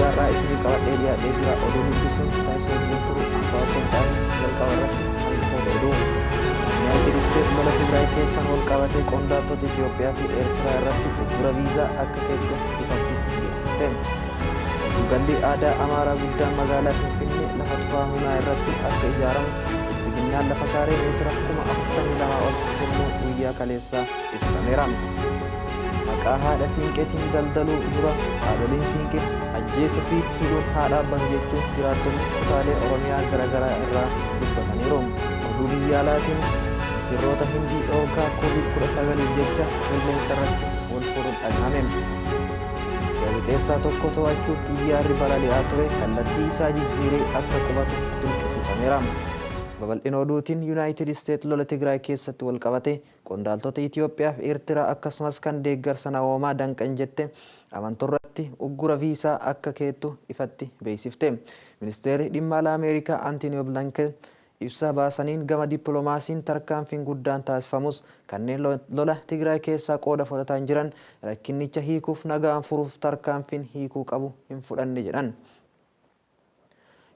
guyyaa har'aa isinii qabadhee dhiyaadhee jira. Oduu dubbisuun kan isin wajjin turu Abbaa Sulxaanii. Jalqaba irratti hangafoota oduu. Yuunaayitid Isteet lola Tigraay keessan wal qabatee qondaaltota Itoophiyaa fi Eertiraa irratti uggura viizaa akka keette ifatti beeksifte. Giddugalli aadaa Amaaraa guddaan magaalaa Finfinnee lafa Tufaa Munaa irratti akka ijaaramu Bilxiginnaan lafa kaaree meetira 42,000 ol kennuu guyyaa kaleessaa ibsameera. Maqaa haadha siinqeetiin daldaluu dura haadholiin siinqee ajjeesuu fi hidhuun haa dhaabbatu jechuun jiraattonni kutaalee Oromiyaa garaagaraa irraa dubbataniiru. Oduu biyya alaatiin misirroota Hindii dhoorkaa Covid-19 jecha qilleensa irratti wal fuudhuun dhagahame. Gaazexeessaa tokko to'achuuf xiyyaarri balali'aa ture kallattii isaa jijjiiree akka qubatu dirqisiifameera. Babal'ina oduutiin Yuunaayitid Isteet lola Tigraay keessatti wal qabate qondaaltota Itoophiyaa fi Eertiraa akkasumas kan deeggarsa namoomaa danqan jette amanturratti uggura viisaa akka keettu ifatti beeksifte. Ministeerri dhimma alaa Ameerikaa Antoniyoo Bilinken ibsa baasaniin gama dippiloomaasiin tarkaanfiin guddaan taasifamus kanneen lola Tigraay keessaa qooda fudhataan jiran rakkinnicha hiikuuf nagaan furuuf tarkaanfiin hiikuu qabu hin fudhanne jedhan.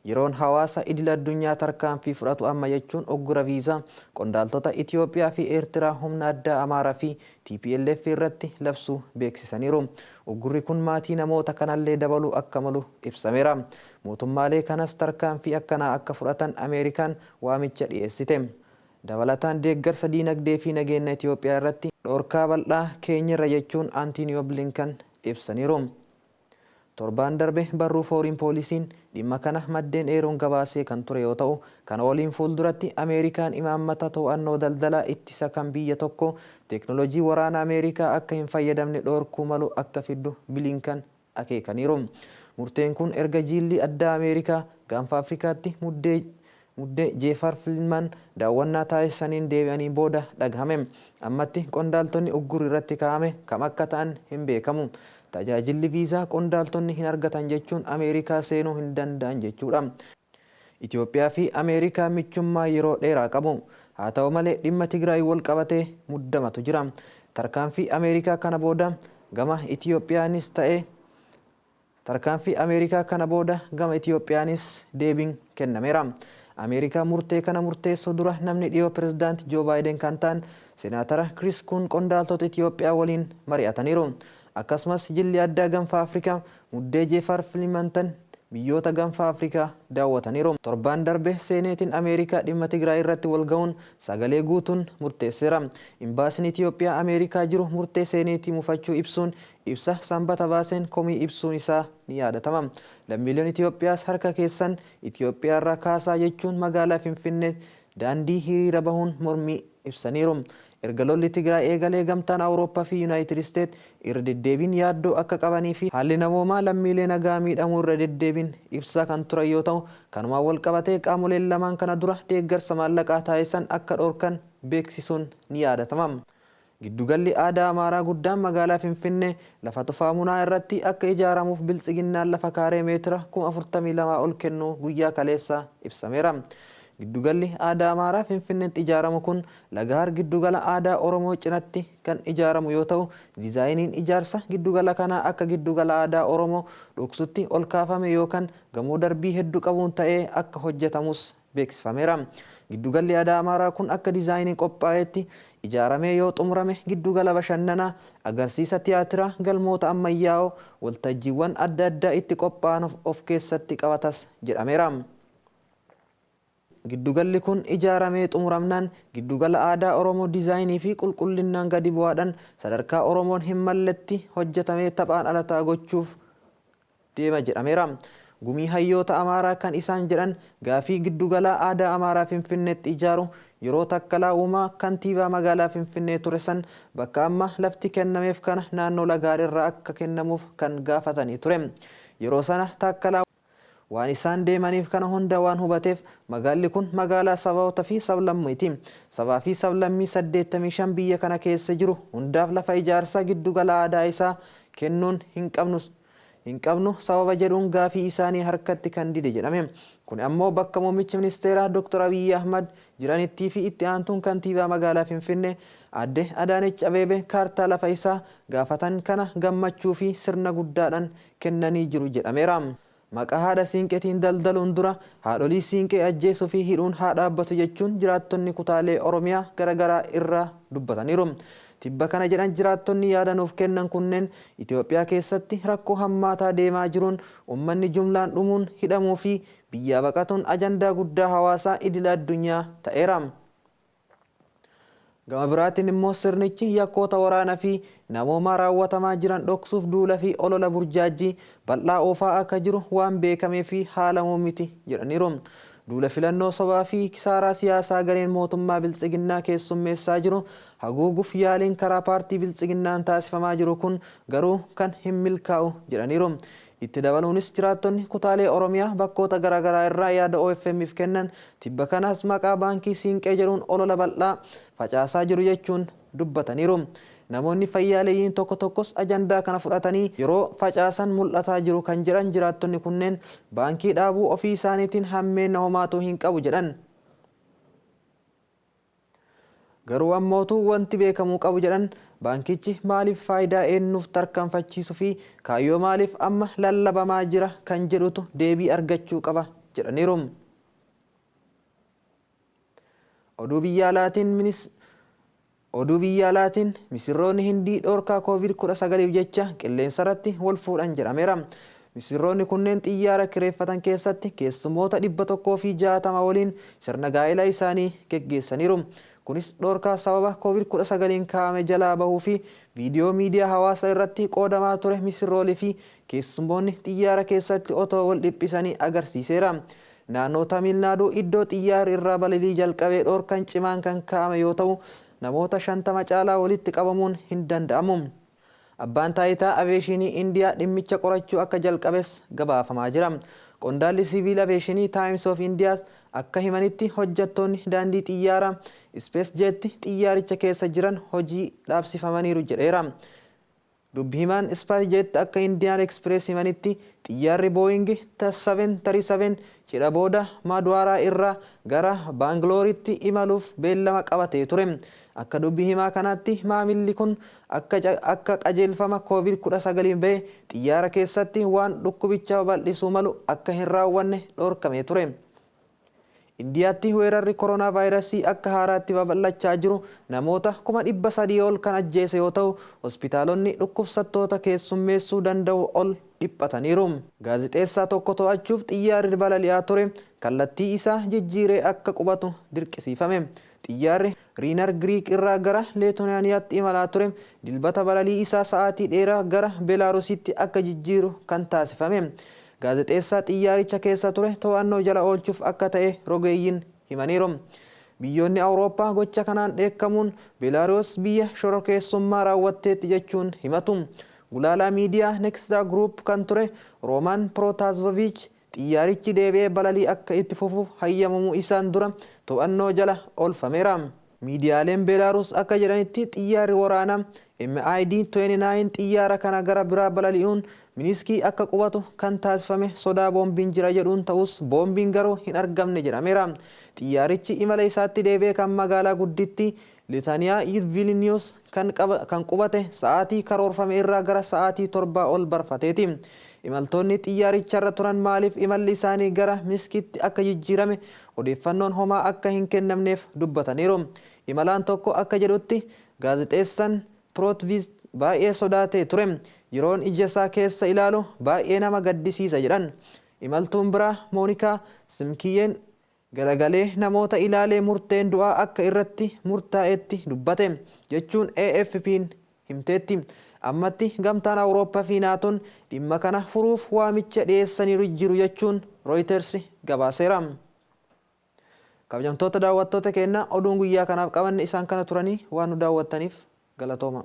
Yeroon hawaasa idil addunyaa tarkaanfii fudhatu amma jechuun uggura viizaa qondaaltota Itoophiyaa fi Eertiraa humna addaa Amaaraa fi TPLF irratti labsuu beeksisaniiru. Uggurri kun maatii namoota kanallee dabaluu akka malu ibsameera. Mootummaalee kanas tarkaanfii akkanaa akka fudhatan Ameerikaan waamicha dhiyeessite. Dabalataan deeggarsa diinagdee fi nageenya Itoophiyaa irratti dhorkaa bal'aa keenyerra jechuun Antoniyoo Bilinkan ibsaniiru. Torbaan darbe barruu Fooriin Poolisiin dhimma kana maddeen eeruun gabaasee kan ture yoo ta'u, kana waliin fuulduratti Ameerikaan imaammata to'annoo daldalaa ittisa kan biyya tokko teeknooloojii waraana Ameerikaa akka hin fayyadamne dhoorkuu malu akka fiddu Bilinkan akeekaniiru. Murteen kun erga jiilli addaa Ameerikaa gaanfa Afrikaatti muddee Muddee Jeefar Filman daawwannaa taasisaniin deebi'anii booda dhagahame. Ammatti qondaaltonni uggurri irratti kaa'ame kam akka ta'an hin beekamu. Tajaajilli viizaa qondaaltonni hin argatan jechuun Ameerikaa seenuu hin danda'an jechuudha. Itoophiyaa fi Ameerikaan michummaa yeroo dheeraa qabu. Haa ta'u malee dhimma Tigraayin walqabatee muddamatu jira. Tarkaanfii Ameerikaa kana booda gama Itoophiyaanis ta'e Tarkaanfii Ameerikaa kana booda gama Itoophiyaanis deebiin kennameera. Ameerikaa murtee kana murteessuu dura namni dhiyoo Pirezidaanti Joo Baayiden kan ta'an Senaatara Kiriis Kuun qondaaltota Itoophiyaa waliin mari'ataniiru. Akkasumas jilli addaa Ganfa Afrikaa Muddee Jeefar Filimantan biyyoota Ganfa Afrikaa daawwataniiru. Torbaan darbe Seeneetiin Ameerikaa dhimma Tigraay irratti walgahuun sagalee guutuun murteesseera. Imbaasiin Itoophiyaa Ameerikaa jiru murtee Seeneetii mufachuu ibsuun ibsa Sambata baaseen komii ibsuun isaa ni yaadatama. Lammiileen Itoophiyaas harka keessan Itoophiyaarraa kaasaa jechuun magaalaa Finfinnee daandii hiriira bahuun mormii ibsaniiru. Erga lolli Tigraay eegalee Gamtaan Awurooppaa fi Yunaayitid Isteet irra deddeebiin yaaddoo akka qabanii fi haalli namoomaa lammiilee nagaa miidhamuu irra deddeebiin ibsaa kan turan yoo ta'u, kanumaan walqabatee qaamoleen lamaan kana dura deeggarsa maallaqaa taasisan akka dhorkan beeksisuun ni yaadatama. Giddugalli aadaa Amaaraa guddaan magaalaa Finfinnee lafa Tufaa Munaa irratti akka ijaaramuuf Biltsiginnaan lafa kaaree meetira 42,000 ol kennuu guyyaa kaleessaa ibsameera. Giddugalli aadaa Amaaraa Finfinneetti ijaaramu kun Lagahaar giddugala aadaa Oromoo cinatti kan ijaaramu yoo ta'u, dizaayiniin ijaarsa giddugala kanaa akka giddugala aadaa Oromoo dhoksutti ol kaafame yookan gamoo darbii heddu qabuun ta'ee akka hojjetamus beeksifameera. Giddugalli aadaa Amaaraa kun akka dizaayinii qophaa'etti ijaaramee yoo xumurame giddugala bashannanaa, agarsiisa tiyaatiraa, galmoota ammayyaa'oo, waltajjiiwwan adda addaa itti qophaa'an of keessatti qabatas jedhameera. Giddugalli kun ijaaramee xumuramnaan giddugala aadaa Oromoo dizaayinii fi qulqullinnaan gadi bu'aadhan sadarkaa Oromoon hin malletti hojjetamee taphaan ala ta'a gochuuf deema jedhameera. Gumii hayyoota Amaaraa kan isaan jedhan gaafii giddugalaa aadaa Amaaraa Finfinneetti ijaaru yeroo Takkalaa Uumaa kantiibaa magaalaa Finfinnee ture san bakka amma lafti kennameef kana naannoo Lagaar irraa akka kennamuuf kan gaafatanii ture. Yeroo sana Taakkalaa waan isaan deemaniif kana hunda waan hubateef magaalli kun magaalaa saboota fi sablammiiti. Sabaa fi sablammii 85 biyya kana keessa jiru hundaaf lafa ijaarsaa giddugala aadaa isaa kennuun hin qabnu. hin qabnu sababa jedhuun gaafii isaanii harkatti kan dide jedhame. Kun ammoo bakka muummichi ministeeraa Dr. Abiyyi Ahmad jiranittii fi itti aantuun kantiibaa magaalaa Finfinnee Aadde Adaanech Abeebee kaartaa lafa isaa gaafatan kana gammachuu fi sirna guddaadhaan kennanii jiru jedhameera. Maqaa haadha siinqeetiin daldaluun dura haadholii siinqee ajjeesuu fi hidhuun haa dhaabbatu jechuun jiraattonni kutaalee Oromiyaa garaagaraa irraa dubbataniiru. Tibba kana jedhan jiraattonni yaada nuuf kennan kunneen Itoophiyaa keessatti rakkoo hammaataa deemaa jiruun uummanni jumlaan dhumuun hidhamuu fi biyyaa baqatuun ajandaa guddaa hawaasaa idila addunyaa ta'eera. Gama biraatiin immoo sirnichi yakkoota waraanaa fi namoomaa raawwatamaa jiran dhoksuuf duula fi olola burjaajii bal'aa oofaa akka jiru waan beekamee fi haalamuu miti jedhaniiru. Duula filannoo sobaa fi kisaaraa siyaasaa gareen mootummaa biltsiginnaa keessummeessaa jiru haguuguuf yaaliin karaa paartii biltsiginnaan taasifamaa jiru kun garuu kan hin milkaa'u jedhaniiru. Itti dabaluunis jiraattonni kutaalee Oromiyaa bakkoota garaagaraa irraa yaada OFM'if kennan tibba kanas maqaa baankii Siinqee jedhuun olola bal'aa facaasaa jiru jechuun dubbataniiru. Namoonni fayyaaleeyyiin tokko tokkos ajandaa kana fudhatanii yeroo facaasan mul'ataa jiru kan jedhan jiraattonni kunneen baankii dhaabuu ofii isaaniitiin hammeenna homaatuu hin qabu jedhan. Garuu ammootu wanti beekamuu qabu jedhan baankichi maaliif faayidaa eenyuuf tarkaanfachiisuu fi kaayyoo maaliif amma lallabamaa jira kan jedhutu deebii argachuu qaba jedhaniiru. Oduu biyya alaatiin Oduu biyya alaatiin misirroonni Hindii dhoorkaa Covid-19 jecha qilleensarratti wal fuudhan jedhameera. Misirroonni kunneen xiyyaara kireeffatan keessatti keessummoota 160 waliin sirna gaa'ela isaanii geggeessaniiru. Kunis dhoorkaa sababa Covid-19 kaa'ame jalaa bahuu fi viidiyoo miidiyaa hawaasaa irratti qoodamaa ture misirroolii fi keessummoonni xiyyaara keessatti otoo wal dhiphisanii agarsiiseera. Naannoo Tamil Naaduu iddoo xiyyaarri irraa balalii jalqabee dhoorkan cimaan kan kaa'ame yoo ta'u namoota 50 caalaa walitti qabamuun hin danda'amu. Abbaan taayitaa aveeshinii Indiyaa dhimmicha qorachuu akka jalqabes gabaafamaa jira. Qondaalli siviil aveeshinii Times of Indiyaas akka himanitti hojjettoonni daandii xiyyaaraa Space Jet xiyyaaricha keessa jiran hojii dhaabsifamaniiru jedheera. Dubbi himaan Space Jet akka Indian Express himanitti xiyyaarri Boeing 737 cidha booda Maduwaaraa irraa gara Baangalooritti imaluuf beellama qabatee ture. Akka dubbi himaa kanaatti maamilli kun akka qajeelfama Covid-19 bahe xiyyaara keessatti waan dhukkubicha babal'isuu malu akka hin raawwanne dhorkamee ture. Indiyaatti weerarri koronaa vaayirasii akka haaraatti babal'achaa jiru namoota 300,000 ol kan ajjeese yoo ta'u hospitaalonni dhukkubsattoota keessummeessuu danda'u ol dhiphataniiru. Gaazixeessaa tokko to'achuuf xiyyaarri balali'aa ture kallattii isaa jijjiiree akka qubatu dirqisiifame. Xiyyaarri Riinar Giriik irraa gara Leetooniyaatti imalaa ture dilbata balalii isaa sa'aatii dheeraa gara Beelaarusitti akka jijjiiru kan taasifame. Gaazexeessaa xiyyaaricha keessa ture to'annoo jala oolchuuf akka ta'e rogeeyyiin himaniiru. Biyyoonni Awurooppaa gocha kanaan dheekkamuun Beelaaruus biyya shororkeessummaa raawwatteetti jechuun himatu. Gulaalaa miidiyaa Nexta Group kan ture Roomaan Prootaasvoviich xiyyaarichi deebi'ee balalii akka itti fufuuf hayyamamuu isaan dura to'annoo jala oolfameera. Miidiyaaleen Beelaaruus akka jedhanitti xiyyaarri waraanaa MiG 29 xiyyaara kana gara biraa balali'uun Miniskii akka qubatu kan taasifame sodaa boombiin jira jedhuun ta'us boombiin garuu hin argamne jedhameera. Xiyyaarichi imala isaatti deebi'ee kan magaalaa gudditti Litaniyaa Vilnius kan qubate sa'aatii karoorfame irraa gara sa'aatii 7 ol barfateeti. Imaltoonni xiyyaaricharra turan maaliif imalli isaanii gara Miniskiitti akka jijjiirame odeeffannoon homaa akka hin kennamneef dubbataniiru. Imalaan tokko akka jedhutti gaazexeessaan Prootviz baay'ee sodaatee ture. Yeroon ija isaa keessa ilaalu baay'ee nama gaddisiisa jedhan. Imaltuun biraa Moonikaa Simkiyyeen galagalee namoota ilaalee murteen du'aa akka irratti murtaa'etti dubbate jechuun AFP'n himteetti. Ammatti gamtaan Awurooppaa fi Naatoon dhimma kana furuuf waamicha dhiyeessaniiru jiru jechuun Reuters gabaaseera. Kabajamtoota daawwattoota keenya oduun guyyaa kanaaf qabanne isaan kana turanii waan nu daawwattaniif galatooma.